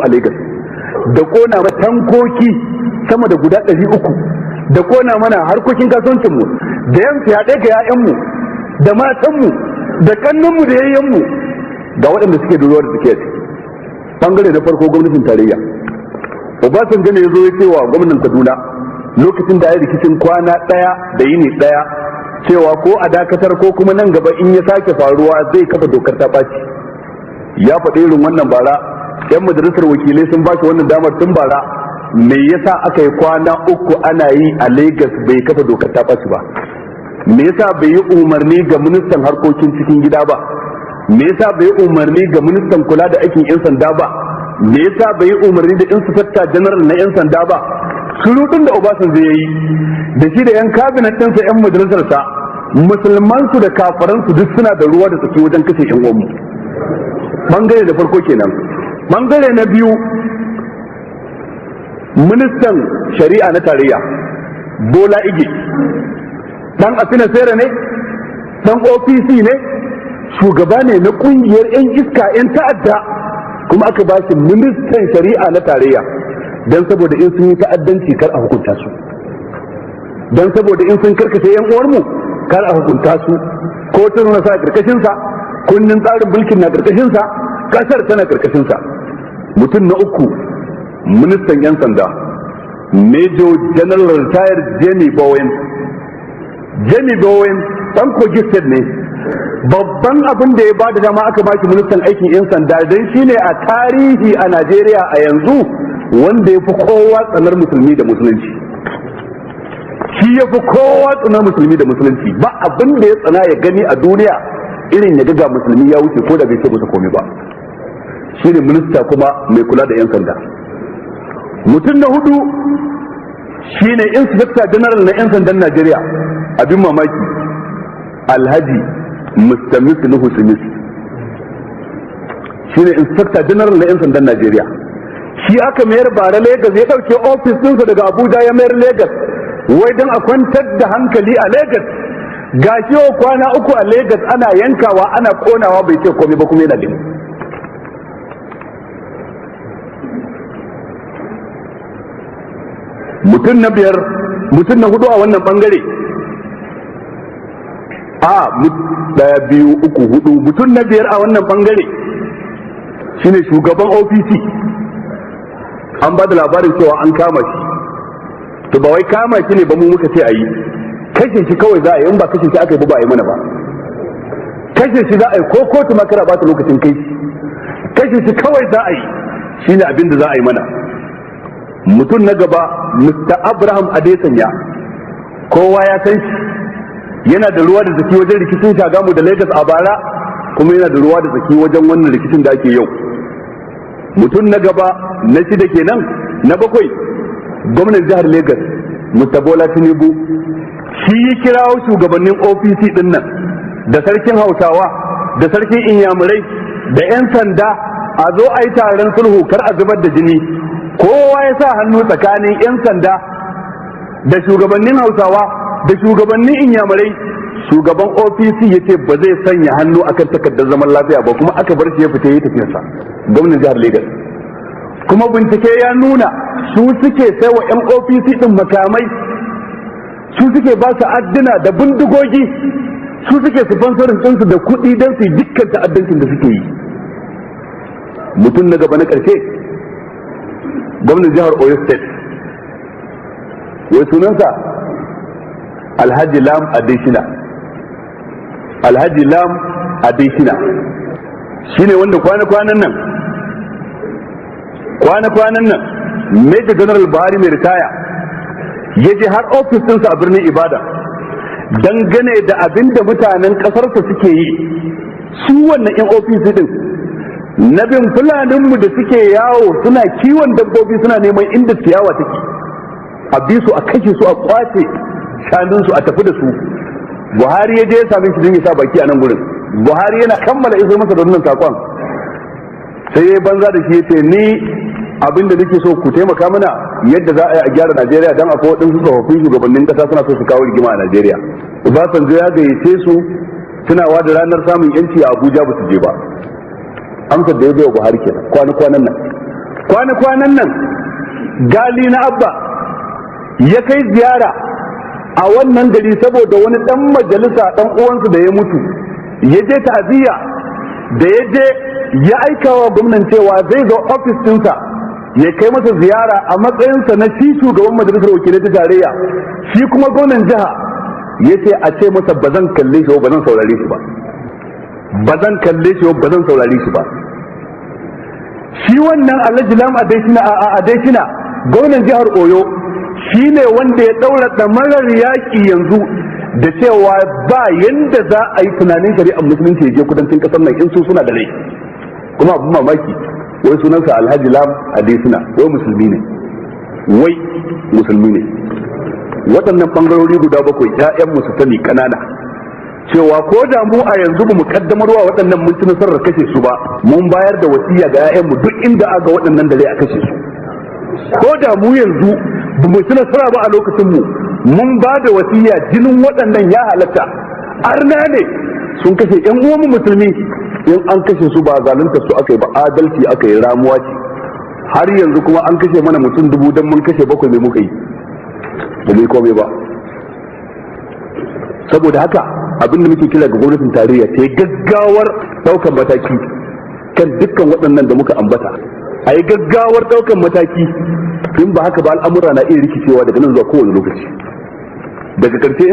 A Lagos da kona mana tankoki sama da guda 300, da kona mana harkokin kasuwancinmu, da yan fyaɗe ga 'ya'yanmu da matanmu da kannanmu da yayyanmu, ga waɗanda suke da ruwa da suke ciki. Bangare na farko, gwamnatin tarayya. Obasanjo ne ya zo ya ce wa gwamnan Kaduna, lokacin da ya rikicin kwana ɗaya da yini ɗaya, cewa ko a dakatar ko kuma nan gaba in ya sake faruwa zai kafa dokar ta ɓaci. Ya faɗi irin wannan bara. Yan majalisar wakilai sun ba shi wannan damar tun bara. Me yasa aka yi kwana 3 ana yi a Lagos bai kafa dokar ta ɓaci ba? Me yasa bai yi umarni ga ministan harkokin cikin gida ba? Me yasa bai yi umarni ga ministan kula da aikin yan sanda ba? Me yasa bai yi umarni da inspector general na yan sanda ba? Surutun da Obasanjo ya yi da shi da yan cabinet ɗinsa, yan majalisarsa, musulman su da kafaran su, duk suna da ruwa da tsaki wajen kashe yan uwanmu. Bangare da farko kenan. Bangare na biyu, ministan shari'a na tarayya, Bola Ige, dan Afenifere ne, dan OPC ne, shugaba ne na kungiyar 'yan iska, 'yan ta'adda, kuma aka ba shi ministan shari'a na tarayya don saboda in sun yi ta'addanci kar a hukunta su, don saboda in sun karkashe 'yan uwarmu kar a hukunta su. Ko ta nuna sa karkashin sa, kundin tsarin mulkin na karkashin sa, kasar tana karkashin sa. Mutum na uku, ministan 'yan sanda, Major General Retired Jemmy Bowen. Jemmy Bowen dan Kogi State ne. Babban abin da ya bada dama aka bashi ministan aikin 'yan sanda, don shine a tarihi a Najeriya a yanzu wanda ya fi kowa tsanar musulmi da musulunci. Shi ya fi kowa tsanar musulmi da musulunci. Ba abin da ya tsana ya gani a duniya irin ya ga musulmi ya wuce ko da bai ce masa komai ba. Shine minista kuma mai kula da 'yan sanda. Mutum na hudu shine Inspector General na 'yan sandan Najeriya. Abin mamaki, Alhaji Mr. Nuhu Smith shine Inspector General na 'yan sandan Najeriya. Shi aka mayar bara Lagos, ya dauke ofis ɗinsa daga Abuja ya mayar Lagos, wai don a kwantar da hankali a Lagos. Ga shi yau kwana 3 a Lagos ana yankawa, ana konawa, bai ce komai ba, kuma yana gani. Mutum na biyar, mutum na hudu a wannan bangare, a daya, biyu, uku, hudu, mutum na biyar a wannan bangare shine shugaban OPC. An ba da labarin cewa an kama shi. To, ba wai kama shi ne ba mu muka ce a yi, kashe shi kawai za a yi. In ba kashe shi aka yi ba, ba a yi mana ba. Kashe shi za a yi, ko kotu ma kara ba ta lokacin kai shi. Kashe shi kawai za a yi, shine abin da za a yi mana. Mutum na gaba, Mr. Abraham Adesanya. Kowa ya san shi, yana da ruwa da tsaki wajen rikicin Shagamu da Lagos a bara, kuma yana da ruwa da tsaki wajen wannan rikicin da ake yau. Mutum na gaba, na shida kenan, na bakwai, gwamnan jihar Lagos, Mr. Bola Tinubu. Shi ya kirawo shugabannin OPC din nan, da sarkin Hausawa, da sarkin Inyamurai, da 'yan sanda, a zo a yi taron sulhu kar a zubar da jini. Kowa ya sa hannu tsakanin 'yan sanda da shugabannin Hausawa da shugabannin Inyamurai. Shugaban OPC ya ce ba zai sanya hannu akan takardar zaman lafiya ba, kuma aka bar shi ya fita yi tafiyarsa, gwamnan jihar Lagos. Kuma bincike ya nuna su suke sai wa 'yan OPC din makamai, su suke ba su adduna da bindigogi, su suke sponsoring ɗinsu da kuɗi don su yi dukkan ta'addancin da suke yi. Mutum na gaba, na ƙarshe, gwamnan jihar Oyo State, wai sunansa Alhaji Lam Adeshina. Alhaji Lam Adeshina shine wanda kwana-kwanan nan Major General Buhari mai ritaya ya je har ofis ɗinsa a birnin Ibadan dangane da abin da mutanen ƙasarsa suke yi, su wannan 'yan ofis din, na bin fulaninmu da suke yawo suna kiwon dabbobi, suna neman inda ciyawa take, a bi su, a kashe su, a kwace shanunsu, a tafi da su. Buhari ya je ya same shi don ya sa baki a nan gurin. Buhari yana kammala isar masa da wannan sakon, sai ya banza da shi, ya ce, "Ni abin da nake so ku taimaka mana, yadda za a yi a gyara Najeriya, don akwai waɗansu tsofaffin shugabannin ƙasa suna so su kawo rigima a Najeriya." Obasanjo ya gayyace su tunawa da ranar samun yanci a Abuja, ba su je ba. Amsar da ya bai wa Buhari kenan kwana kwanan nan. Kwana-kwanan nan Gali na Abba ya kai ziyara a wannan gari saboda wani dan majalisa dan uwansu da ya mutu, ya je ta'aziyya. Da ya je, ya aikawa gwamnan cewa zai zo ofis ɗinsa ya kai masa ziyara a matsayinsa na shi shugaban Majalisar Wakilai ta Tarayya. Shi kuma gwamnan jiha ya ce a ce masa ba zan kalle shi ba, zan saurare shi ba, ba zan kalle shi ba, zan saurare shi ba. Shi wannan Alhaji Lam Adeshina, gwamnan jihar Oyo, shi ne wanda ya daura ɗamarar yaƙi yanzu da cewa ba yanda za a yi tunanin shari'ar Musulunci ya je kudancin ƙasar nan in su suna da rai. Kuma abin mamaki, wai sunansa Alhaji Lam Adesina, wai musulmi ne, wai musulmi ne. Waɗannan ɓangarori guda bakwai, 'ya'yan su sani ƙanana cewa ko da mu a yanzu ba mu kaddamarwa waɗannan mun ci nasarar kashe su ba, mun bayar da wasiya ga 'ya'yanmu, duk inda aka waɗannan da zai a kashe su. Ko da mu yanzu ba mu ci nasara ba a lokacin mu, mun ba da wasiya jinin waɗannan ya halatta. Arna ne, sun kashe ƴan uwanmu musulmi. In an kashe su, ba zalunta su aka yi ba, adalci aka yi, ramuwa ce. Har yanzu kuma an kashe mana mutum 1000, dan mun kashe bakwai, mai muka yi? Ba mu yi komai ba. Saboda haka abin da muke kira ga gwamnatin tarayya, ta yi gaggawar daukan mataki kan dukkan waɗannan da muka ambata, a yi gaggawar daukan mataki. In ba haka ba, al'amura na iya rikicewa daga nan zuwa kowane lokaci. Daga ƙarshe ina